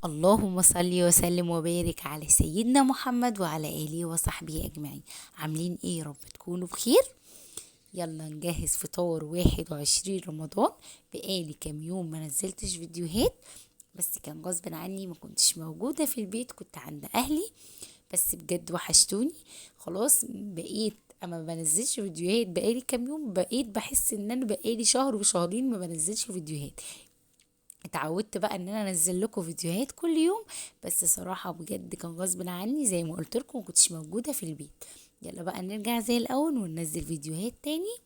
اللهم صل وسلم وبارك على سيدنا محمد وعلى آله وصحبه أجمعين. عاملين ايه؟ يا رب تكونوا بخير. يلا نجهز فطار 21 رمضان. بقالي كام يوم ما نزلتش فيديوهات، بس كان غصب عني، ما كنتش موجودة في البيت، كنت عند أهلي، بس بجد وحشتوني. خلاص بقيت اما بنزلش فيديوهات بقالي كام يوم، بقيت بحس ان انا بقالي شهر وشهرين ما بنزلش فيديوهات. اتعودت بقى ان انا انزل لكم فيديوهات كل يوم، بس صراحة بجد كان غصب عني زي ما قلت لكم، ما كنتش موجودة في البيت. يلا بقى نرجع زي الاول وننزل فيديوهات تاني.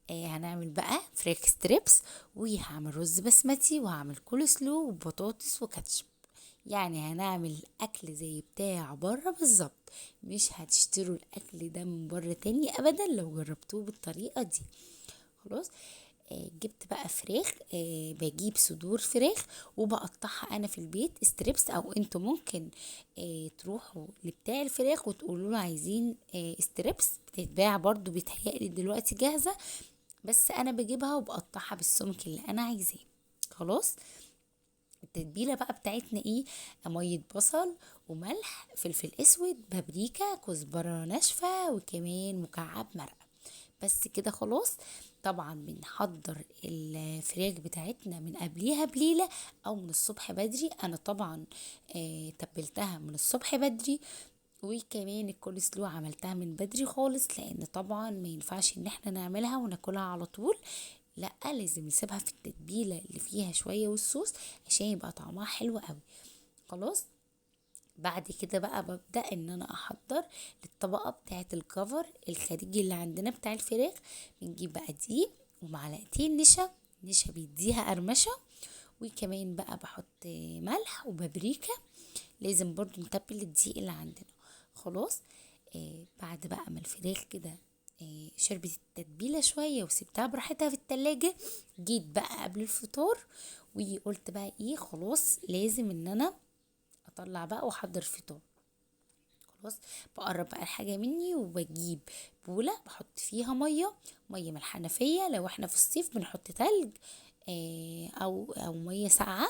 هنعمل بقى فراخ strips، وهعمل رز بسمتي، وهعمل كول سلو وبطاطس وكاتشب. يعني هنعمل اكل زي بتاع بره بالظبط، مش هتشتروا الاكل ده من بره تاني ابدا لو جربتوه بالطريقة دي. خلاص جبت بقى فراخ، بجيب صدور فراخ وبقطعها انا في البيت strips، او انتوا ممكن تروحوا لبتاع الفراخ وتقولوا له عايزين strips، بتتباع برضو بيتهيألي دلوقتي جاهزة، بس انا بجيبها وبقطعها بالسمك اللي انا عايزاه. خلاص التتبيله بقى بتاعتنا ايه؟ مية بصل وملح، فلفل اسود، بابريكا، كزبره ناشفة، وكمان مكعب مرقه. بس كده خلاص. طبعا بنحضر الفراخ بتاعتنا من قبليها بليلة او من الصبح بدري. انا طبعا تبلتها من الصبح بدري، وكمان الكول سلو عملتها من بدري خالص، لان طبعا ما ينفعش ان احنا نعملها وناكلها على طول، لا لازم نسيبها في التتبيله اللي فيها شوية والصوص عشان يبقى طعمها حلو قوي. خلاص بعد كده بقى ببدأ ان انا احضر للطبقة بتاعة الكفر الخارجي اللي عندنا بتاع الفراخ. بنجيب بقى دقيق ومعلقتين نشا، نشا بيديها قرمشة، وكمان بقى بحط ملح وبابريكا، لازم برضو نتبل الدقيق اللي عندنا. خلاص بعد بقى ما الفراخ كده شربت التتبيلة شوية وسبتها براحتها في التلاجة، جيت بقى قبل الفطار وقلت بقى ايه، خلاص لازم ان انا اطلع بقى واحضر الفطار. خلاص بقرب بقى الحاجة مني وبجيب بولة بحط فيها مية، مية من الحنفية، لو احنا في الصيف بنحط تلج او مية ساقعة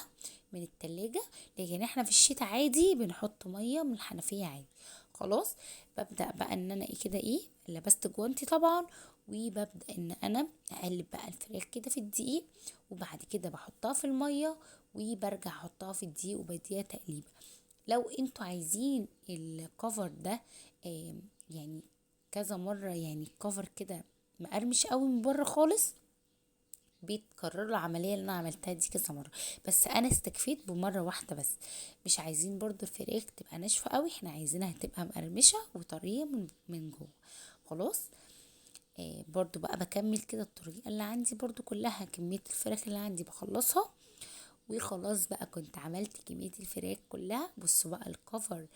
من التلاجة، لكن احنا في الشتاء عادي بنحط مية من الحنفية عادي. خلاص ببدأ بقى ان انا ايه كده ايه، لبست جوانتي طبعا، وببدأ ان انا اقلب بقى الفراخ كده في الدقيق، وبعد كده بحطها في المية وبرجع احطها في الدقيق وبديها تقليبة. لو انتوا عايزين الكفر ده يعني كذا مرة، يعني الكفر كده مقرمش قوي من بره خالص، بيتكرروا العملية اللي انا عملتها دي كذا مرة، بس انا استكفيت بمرة واحدة بس. مش عايزين برضو الفراخ تبقى ناشفة قوي، احنا عايزينها تبقى مقرمشة وطرية من جوه. خلاص برضو بقى بكمل كده الطريقة اللي عندي برضو كلها، كمية الفراخ اللي عندي بخلصها. وخلاص بقى كنت عملت كمية الفراخ كلها. بصوا بقى الكفر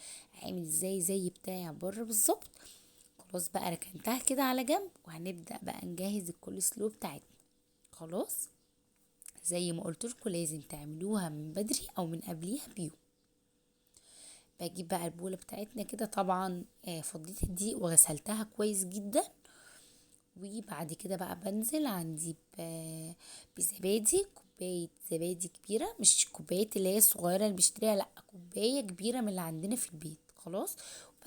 عامل ازاي زي بتاع بره بالظبط. خلاص بقى ركنتها كده على جنب، وهنبدأ بقى نجهز الكول سلو بتاعتنا. خلاص زي ما قلت لكم لازم تعملوها من بدري او من قبليها بيوم. بجيب بقى البوله بتاعتنا كده، طبعا فضيت الدقيق وغسلتها كويس جدا، وبعد كده بقى بنزل عندي بزبادي، كوباية زبادي كبيرة، مش كوباية اللي هي الصغيرة اللي بشتريها، لا كوباية كبيرة من اللي عندنا في البيت. خلاص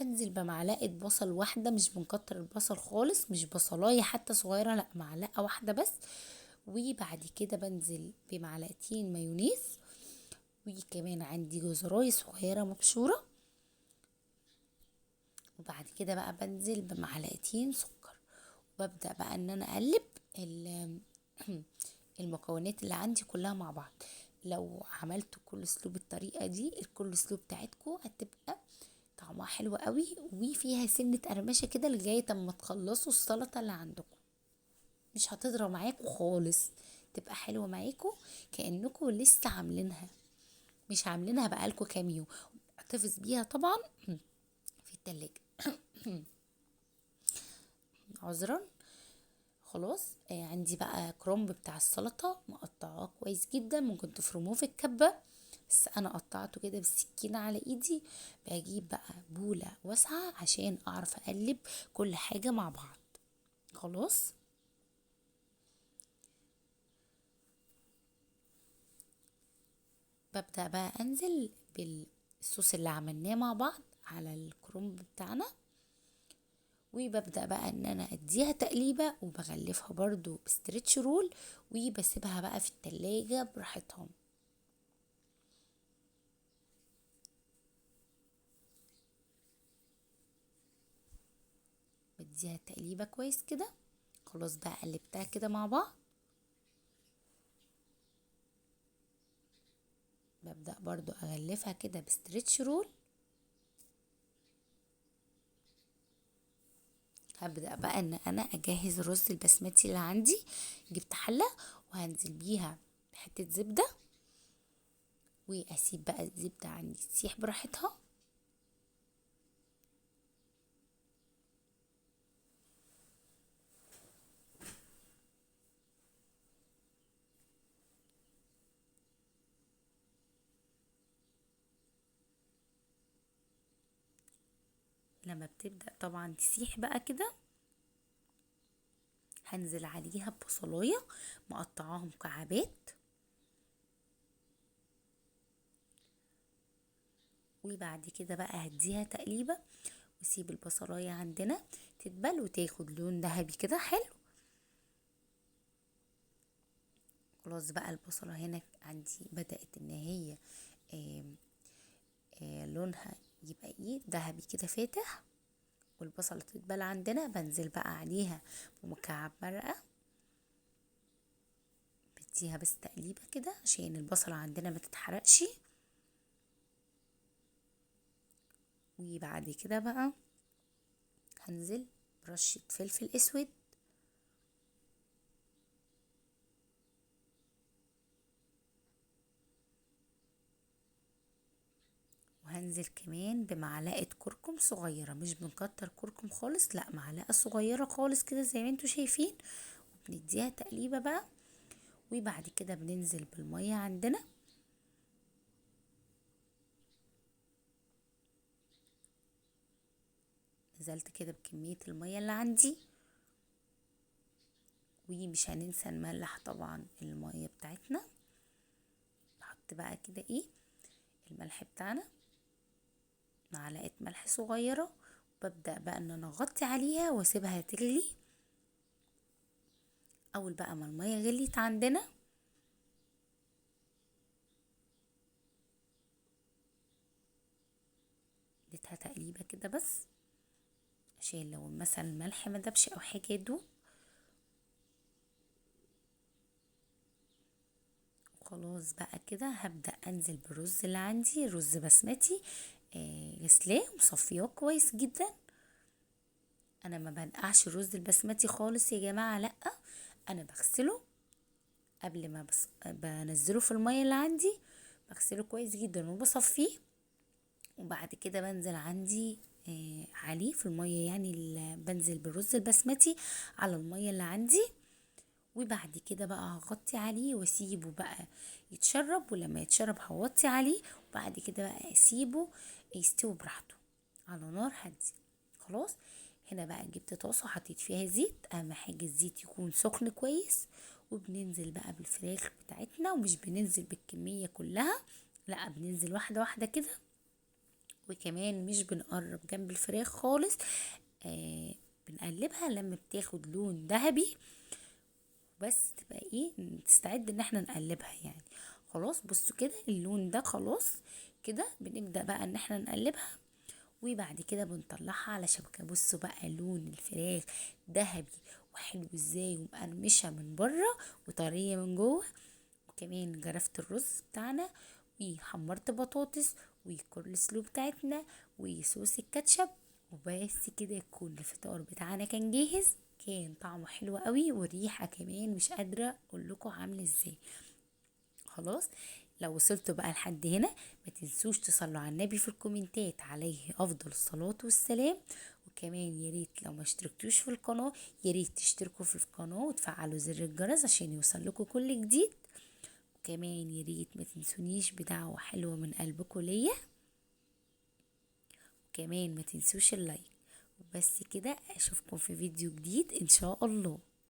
بنزل بمعلقه بصل واحدة، مش بنكتر البصل خالص، مش بصلايه حتى صغيرة، لا معلقه واحدة بس. وبعد كده بنزل بمعلقتين مايونيز، وكمان عندي جزرايه صغيرة مبشوره. وبعد كده بقى بنزل بمعلقتين سكر، وببدا بقى ان انا اقلب المكونات اللي عندي كلها مع بعض. لو عملتوا كل سلو بالطريقة دي، الكل سلو بتاعتكم هتبقى طعمها حلو قوي، وفيها سنة قرمشه كده لغاية اما تخلصوا السلطة اللي عندكم، مش هتضرب معاكم خالص، تبقى حلوة معاكم كانكم لسه عاملينها، مش عاملينها بقالكم كام يوم. احتفظ بيها طبعا في التلاجة. عذرا. خلاص عندي بقى كرنب بتاع السلطة مقطعاه كويس جدا، ممكن تفرموه في الكبه، بس انا قطعته كده بالسكينة على ايدي. بجيب بقى بوله واسعة عشان اعرف اقلب كل حاجة مع بعض. خلاص ببدأ بقى انزل بالصوص اللي عملناه مع بعض على الكرنب بتاعنا، وببدأ بقى ان انا اديها تقليبة، وبغلفها برضو ب stretch roll، وبسيبها بقى في التلاجة براحتهم. بديها تقليبة كويس كده. خلاص بقى قلبتها كده مع بعض. ببدأ برضو اغلفها كده ب stretch roll. هبدأ بقى ان انا اجهز الرز البسمتي اللي عندي. جبت حلة وهنزل بيها بحتة زبدة، واسيب بقى الزبدة عندي تسيح براحتها. لما بتبدأ طبعا تسيح بقى كده، هنزل عليها ببصلاية مقطعاها مكعبات، وبعد كده بقى هديها تقليبة، واسيب البصلاية عندنا تتبل وتاخد لون ذهبي كده حلو. خلاص بقى البصلة هنا عندي بدأت ان هي لونها يبقى ايه ذهبي كده فاتح، والبصلة تتبل عندنا. بنزل بقى عليها بمكعب مرقة، بديها بس تقليبة كده عشان البصلة عندنا ما تتحرقش. وبعد كده بقى هنزل برشة فلفل اسود، وهنزل كمان بمعلقة كركم صغيرة، مش بنكتر كركم خالص، لا معلقة صغيرة خالص كده زي ما انتوا شايفين، وبنديها تقليبة بقى. وبعد كده بننزل بالمية عندنا، نزلت كده بكمية المية اللي عندي، ومش هننسى نملح طبعا المية بتاعتنا. نحط بقى كده ايه الملح بتاعنا، معلقة ملح صغيرة، وببدأ بقى ان انا اغطي عليها واسيبها تغلي. اول بقى ما المية غليت عندنا، اديتها تقليبة كده بس عشان لو مثلا الملح ما دبش او حاجة يدوب. خلاص بقى كده هبدأ انزل بالرز اللي عندي، رز بسمتي غسلاه ومصفياه كويس جدا. انا ما بنقعش الرز البسمتي خالص يا جماعة، لا انا بغسله قبل ما بس بنزله في المية اللي عندي، بغسله كويس جدا وبصفيه، وبعد كده بنزل عندي عليه في المية، يعني بنزل بالرز البسمتي على المية اللي عندي. وبعد كده بقى هغطي عليه واسيبه بقى يتشرب، ولما يتشرب هوطي عليه، وبعد كده بقى اسيبه يستوي براحته على نار هادية. خلاص هنا بقى جبت طاسه وحطيت فيها زيت، اهم حاجة الزيت يكون سخن كويس، وبننزل بقى بالفراخ بتاعتنا، ومش بننزل بالكمية كلها، لا بننزل واحدة واحدة كده، وكمان مش بنقرب جنب الفراخ خالص، بنقلبها لما بتاخد لون ذهبي بس، تبقى ايه نستعد ان احنا نقلبها يعني. خلاص بصوا كده اللون ده خلاص كده بنبدأ بقى ان احنا نقلبها، وبعد كده بنطلعها على شبكة. بصوا بقى لون الفراخ ذهبي وحلو ازاي، ومقرمشة من بره وطرية من جوه. وكمان جرفت الرز بتاعنا، وحمرت بطاطس، وكل سلو بتاعتنا، وصوص الكاتشب، وبس كده يكون الفطار بتاعنا كان جاهز. كان طعمه حلو قوي، والريحة كمان مش قادرة اقول لكم عاملة ازاي. خلاص لو وصلتوا بقى لحد هنا ما تنسوش تصلوا على النبي في الكومنتات عليه افضل الصلاة والسلام. وكمان يا ريت لو ما اشتركتوش في القناة يا ريت تشتركوا في القناة وتفعلوا زر الجرس عشان يوصل لكم كل جديد. وكمان يا ريت ما تنسونيش بدعوة حلوة من قلبكم ليا، وكمان ما تنسوش اللايك. وبس كده، اشوفكم في فيديو جديد ان شاء الله.